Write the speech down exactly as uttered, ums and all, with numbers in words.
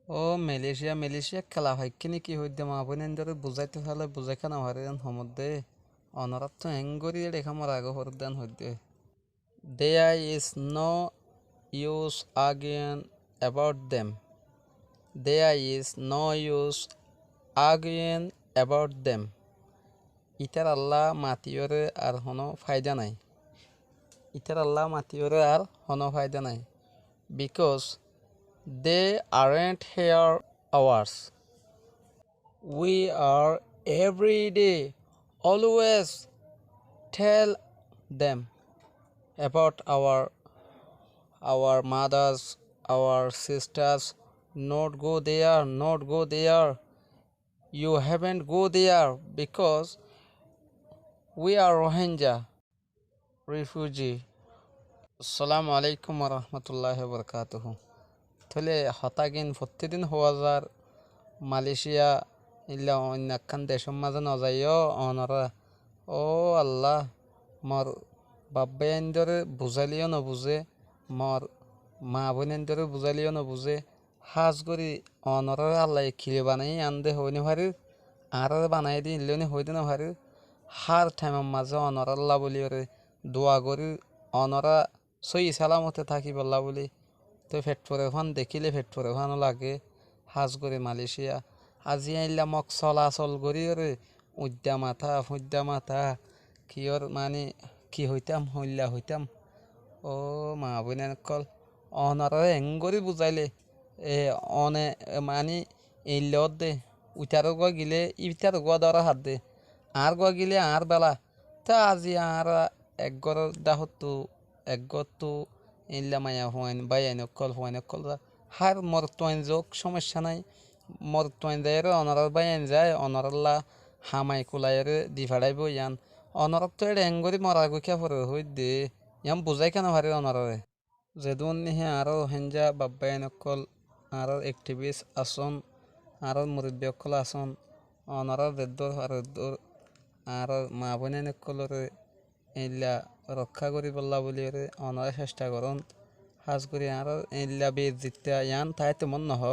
Ó Malaysia, Malaysia kela faikké né ki hoidde, maa boinaindóre buzáito saile buzái kiyá no farir yián homodde. Onoráttu engori eçe ká mora agó foredde yián hoidde. There is no use arguing about them. There is no use arguing about them. Ítarallá matiyóre ar honó faida nái. Ítarallá matiyóre ar honó faida nái. Because they aren't here ours. We are every day always tell them about our our mothers, our sisters, not go there, not go there. You haven't go there because we are Rohingya refugee. Assalamu alaikum warahmatullahi wabarakatuhu. Tóile hotágin fottí din hoówa zar, Malaysia illa oinno ekkán decór mazé no zaiyó onorá. Ó Allah, mor baf báiyaindóre buzáileyó no buzé, mor maa boinaindóre buzáileyó no buzé, hás gorí onoráre Allaye kile banaiyé yián de hoói no farir, añáráre banaiyé de iín loi no hoói de no farir, hár thaimor mazé onorálla bóliyoré dua gorír, onorá sóiyi sálamote tákibollá bóli. Toi feth fore fán dekíle feth fore fáno lage, hás gorí Malaysia. Aziya eilla mok solasol goríyoré uidda matá, fuidda matá, kiyór mani ki hoitám, hoilla hoitám. Ó maa boinain ókkol, onoráre engorí buzáile, e, one, e, mani eilla ódde, uitar uggúa gile ítar uggúa dóra hadde, añár uggúa gile añár bela. Te azi añára ek góror dháhottu, ek górottu eilla maiyafuain, báiyain ókkol, fuain ókkol za. Hár morotfuain zouk, cómoiccá nái. Morotfuain zaiyóre onorár báiyain zai, onorálla hamai kulaiyóre di feçáibo yián. Onoráttu éçe engorí mora agó kiyá forer hoóidde, yián buzái kiyá no farir onoráre. Zedún néki añárár Rohingya baf báiyain ókkol, añárár activist asón, añárár murubbi ókkol asón, onorá zeddúr faro eddúr añárár maa boinain ókkolóre eilla rokká goríbollá bóliyoré onorá cectha gorón. Hás gorí añárár eilla beizzitta yián táito mone nohó.